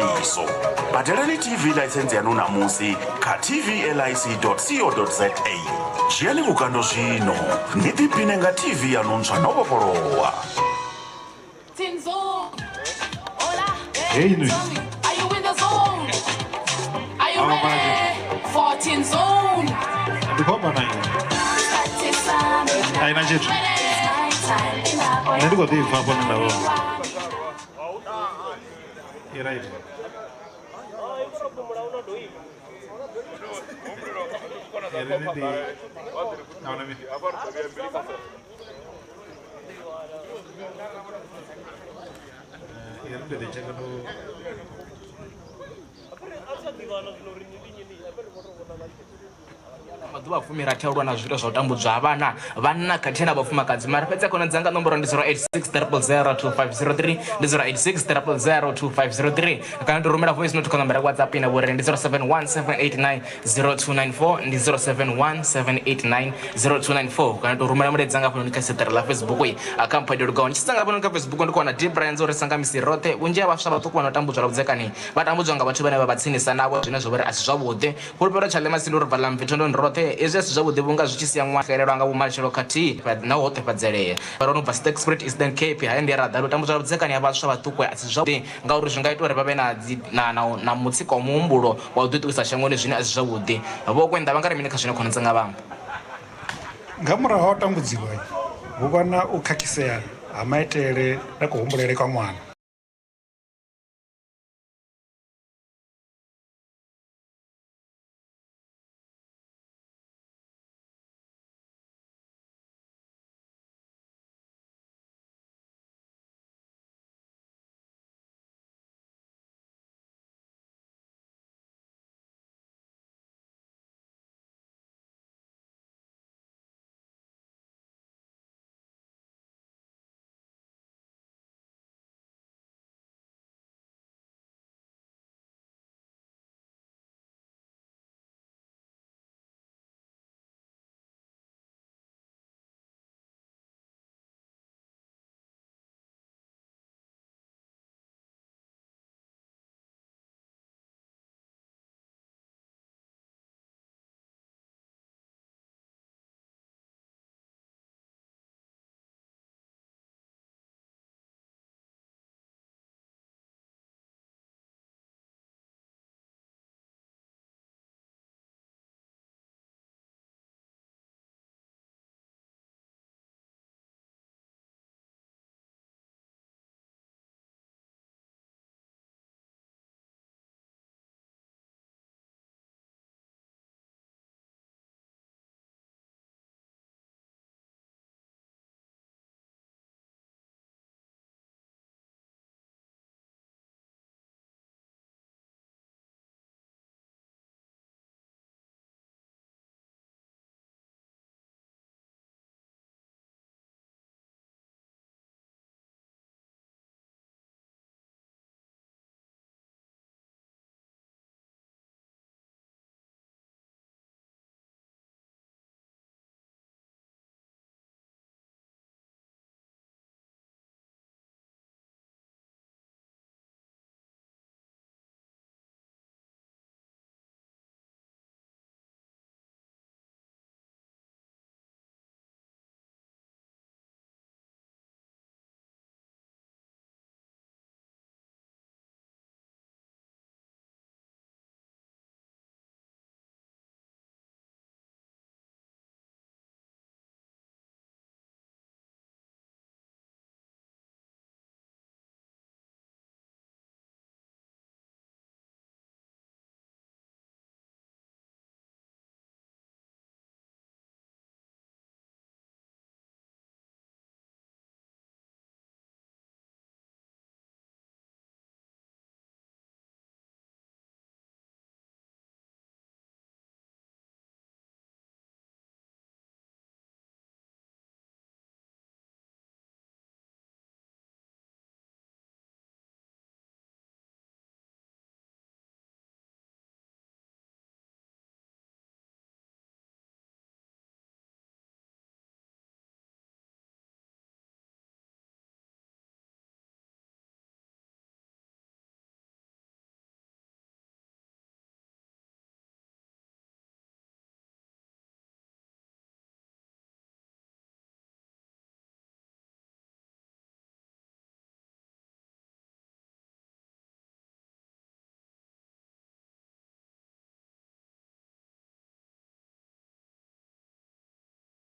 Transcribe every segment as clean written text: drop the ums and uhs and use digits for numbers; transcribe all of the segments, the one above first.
Paradiso. Badelani TV ḽaisentsi yanu ṋamusi kha tvlic.co.za. Dzhiani vhukando zwino, ni ḓiphine nga TV yanu ntswa no vhofholowa. Hey, inwi. Ndi khou amba na inwi. A i na tshithu. Nṋe ndi khou ḓi pfa hafho hune nda vha hone. I right. I ri ni ḓi ahuna mini. I ri ndi ḓi tsheka ndo Maḓuvha a fumirathi a u lwa na zwiito zwa u tambudzwa ha vhana, vhanna khathihi na vhafumakadzi. Mara fhedzi khonani dzanga nomboro ndi 086 000 2503, ndi 086 000 2503, kana to rumela voice note kha nomboro ya WhatsApp ine vhori ndi 071 789 0294, ndi 071 789 0294, kana to rumela mulaedza nga hafhanoni kha siaṱari ḽa Facebook kha mpho lugaho. Ndi tshi sedza nga hafhanoni kha Facebook ndi khou wana D Brian uri sanga misi roṱhe vhunzhi ha vhaswa vhaṱuku vha no tambudzwa lwa vhudzekani vha tambudzwa nga vhathu vhane vha vha tsinisa navho, zwine zwa vhori a si zwavhuḓi. Fhulufhelo tsha ḽe Masindi uri bva ḽa mvithondoni roṱhe, hezwi a si zwavhuḓi vhunga zwi tshi sia ṅwana xelelwa nga vhumatshelo khathihi na u hoṱefhadzelea. Ro no bva Sterkspruit, Eastern Cape, haya ndi ra ḓala. U tambudzwa lwa vhudzekani ha vhaswa vhaṱuku a si zwavhuḓi ngauri zwi nga ita uri vha vhe na na na na mutsiko wa muhumbulo wa u ḓiṱuwisa shangoni zwine a si zwavhuḓi. Vho Kwenda vha nga ri mini kha zwine khonani dzanga vha amba? Nga murahu ha u tambudziwa, hu vha na u khakhisea ha maitele na kuhumbulele kwa ṅwana.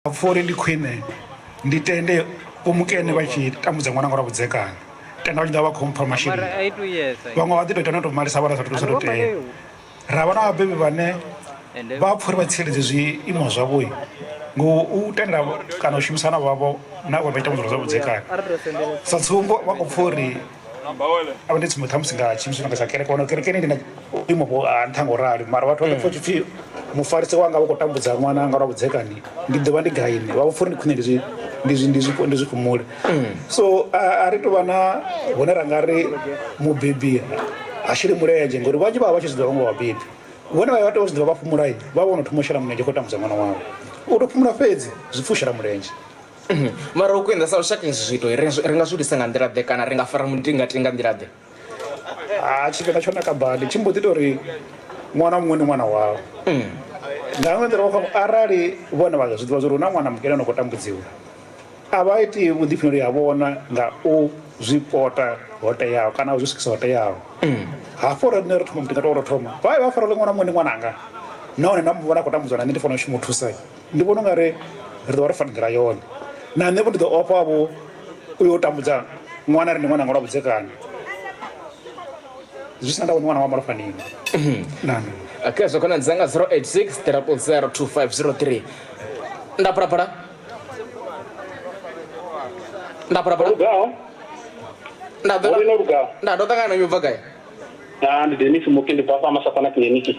Pfha uri ndi khwine ndi tende vho mukene vha tshi tambudza ṅwana nga lwa vhudzekani tenda vha tshi ḓovha vha khou mpha masheleni vhaṅwe vha ḓi to ita no to malisa vhana sa to tea ra vha na vhabebi vhane vha pfha uri vha tsireledze zwiimo zwavho ngo u tenda kana u shumisana vhavho na vha ita zwa vhudzekani sa tsumbo vha khou pfha uri avha ndi tsumbo ṱhamusi nga tshiimiswa nga tsha kereke wana kerekeni ndi na vhuimo vho ha nṱha ngo rali mara vhathu vha ḓo pfha tshipfi mufarisi wanga vha khou tambudza ṅwana nga lwa vhudzekani ndi ḓo vha ndi gaini vha vho pfha uri ndi khwine ndi zwi ndi zwi ndi zwi ndi zwi fhumule so a ri tou vha na hune ra nga ri mubebi ha sheli mulenzhe ngori vhanzhi vha vha vha tshi zwi ḓivha vhaṅwe vhabebi vhone vha vha tea u zwi ḓivha vha fhumula vha vho no thoma u shela mulenzhe khou tambudza ṅwana wavho u tou fhumula fhedzi zwi pfhi u shela mulenzhe. Mara u kwinda sa lushaka hezwi zwiito ri nga zwi lwisa nga nḓila ḓe kana ri nga fara mutingatinga nga nḓila ḓe? Ha tshifhinga tsho naka badi tshi mbo ḓi tou ri ṅwana muṅwe ndi ṅwana wau nga iṅwe nḓila vha arali vhone vha zwi ḓivha zwa uri hu na ṅwana mukene no khou tambudziwa a vha iti vhuḓifhinduleli ha vhona nga u zwi pota ho teaho kana u zwi swikisa ho teaho hafho riṋe ri thoma mutinga tou thoma vha vha fara uri ṅwana muṅwe ndi ṅwananga nahone nda mu vhona a khou tambudziwa na nṋe ndi fanela u shuma u thusa. Ndi vhona ungari ri ḓo vha ro fara nḓila yone na nṋe vho ndi ḓo ofha vho u yo tambudza ṅwana ri ndi ṅwana nga lwa vhudzekani zwi sina ndavha ndi ṅwana wa malofhanini nani. Okay, zwo khonani dzanga 086 000 2503 nda phalaphala nda phalaphala Lugaho. nda ḓo Uri no lugaho. nda ndo ṱangana na nyo bva gai Ah, ndi Dennis Muki ndi bva fha Masapana kiḽiniki.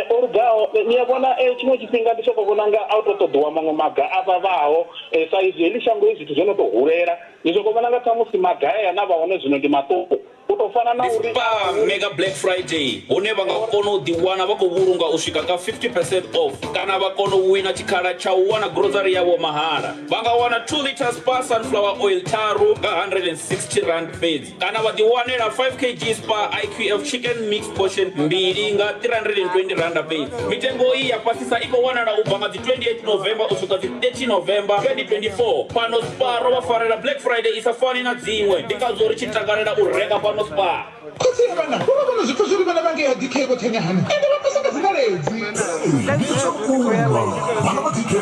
O lugaho ni a vhona tshiṅwe tshifhinga ndi soko vhona nga a u to ṱoḓiwa maṅwe maga a vhavhaho sa izwi heḽi shango hezwi zwithu zwo no tou hulela ndi soko vhona nga ṱhamusi maga aya na vha hone zwino ndi maṱuku u tou fana na Ndi uri Spar Mega Black Friday hune vha nga kona u ḓiwana vha khou vhulunga u swika kha 50 percent off kana vha kona u wina tshikhala tsha u wana grocery yavho mahala. Vha nga wana 2 litre Spar Sunflower Oil tharu nga R160 fhedzi. Kana vha ḓiwanela 5 kg Spar IQF Chicken Mix Portion mbili nga R320 fhedzi. Mitengo iyi ya fhasisa i khou wanala u bva nga dzi 28 November u swika dzi 30 November 2024. Fhano Spar ro vha farela Black Friday i sa fani na dziṅwe, ndi ngazwo ri tshi takalela u renga fhano Spar. Khotsi a vhana vho vha vho no zwi pfa zwa uri vhana vha ngei ha DK vho thanya hani ende vha pasa nga dziṋaledzi. Ndi zwa vhukuma, vhana vha DK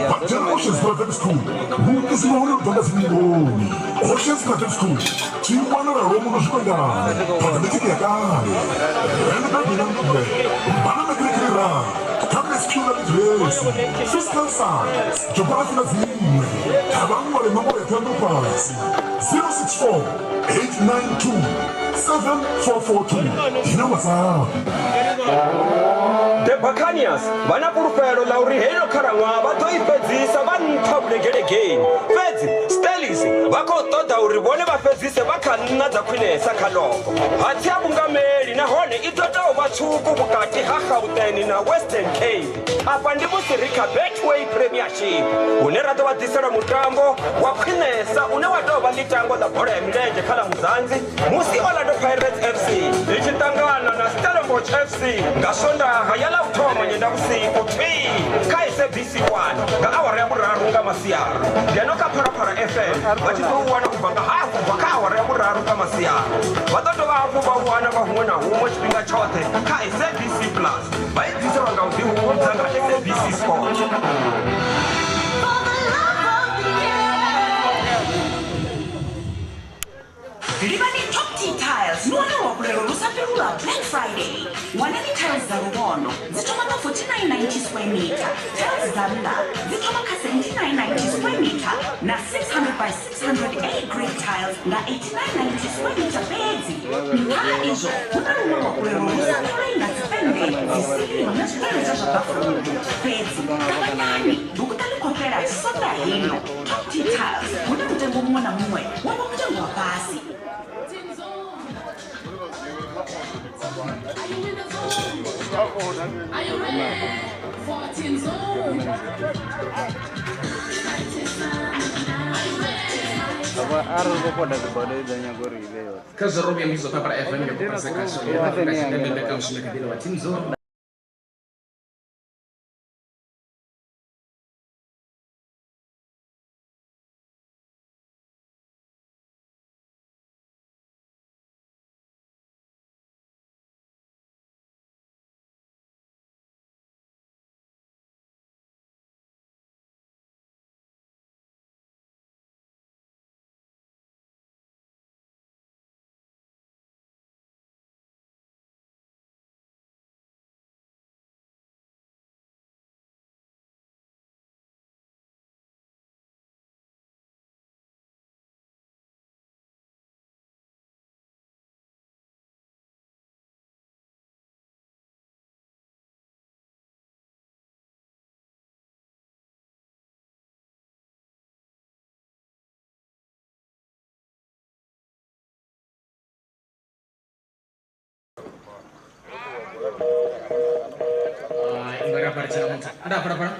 vha dzhena Oceans Private School lugisi lwa hone lu bva nga dzimilioni. Oceans Private School tshi wanala Lwamundo Zwikwendane, Mathematics ya kale, Randburg na Nngwe. Vhana maṱiriki miraru kha Maths na Literacy, Physical Science, Geography na dziṅwe. Kha vha ṅwale nomboro ya ṱhanḓou fhasi 064 892 7442 ina WhatsApp. The Buccaneers vha na fhulufhelo ḽa uri heino khalaṅwaha vha ḓo i fhedzisa vha nṱha vhulengelegeni. Fhedzi Stellies vha khou ṱoḓa uri vhone vha fhedzise vha kha nṋa dza khwinesa kha logo. Hatsi a vhungameli nahone i ḓo tou vha tswuku vhukati ha Gauteng na Western Cape. Afha ndi musi ri kha Betway Premiership hune ra ḓo vha ḓisela mutambo wa khwinesa une wa tou vha ḽitango ḽa bola ya milenzhe kha ḽa Muzanzi musi Orlando Pirates FC i tshi ṱangana na Stellenbosch FC nga Swondaha ya ḽa u thoma Nyendavhusiku thwii kha SABC 1 nga awara ya vhuraru nga masiari ngeno kha Phalaphala FM vha tshi ḓo u wana u bva nga hafu bva kha awara ya vhuraru nga masiari vha ḓo dovha hafhu vha u wana vha huṅwe na huṅwe tshifhinga tshoṱhe kha SABC Plus vha i ḓiselwa nga u ḓihudza nga SABC Sport. Livhani Top T Tiles ni wane luhafhulelo lu sa fheli lwa Black Friday. Wanani tiles dza luvhondo dzi thoma nga 49.90 square meter, tiles dza nnḓa dzi thoma kha 79.90 square meter na 600 by 600 A grade tiles nga 89.90 square meter fhedzi. Nṱha ha izwo hu na luṅwe luhafhulelo lu sa ṱolei nga dzipennde, dzisiliṅi na zwibveledzwa zwa bafuni. Fhedzi ṱavhanyani, bukuṱa ḽi khou fhela Sondaha ino. Top T Tiles hune mutengo muṅwe na muṅwe wa vha mutengo wa fhasi. Kha zwo ro vhuya mbidzo Phalaphala FM ya koporasi ya khasho ya Afrika Tshipembe mbekanyamushumo ya kha ḓi wa Team Zone. Phalaphala tshina muthu. Nda Phalaphala.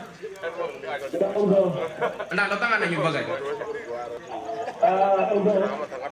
Nda ndo ṱangana nyumba gai?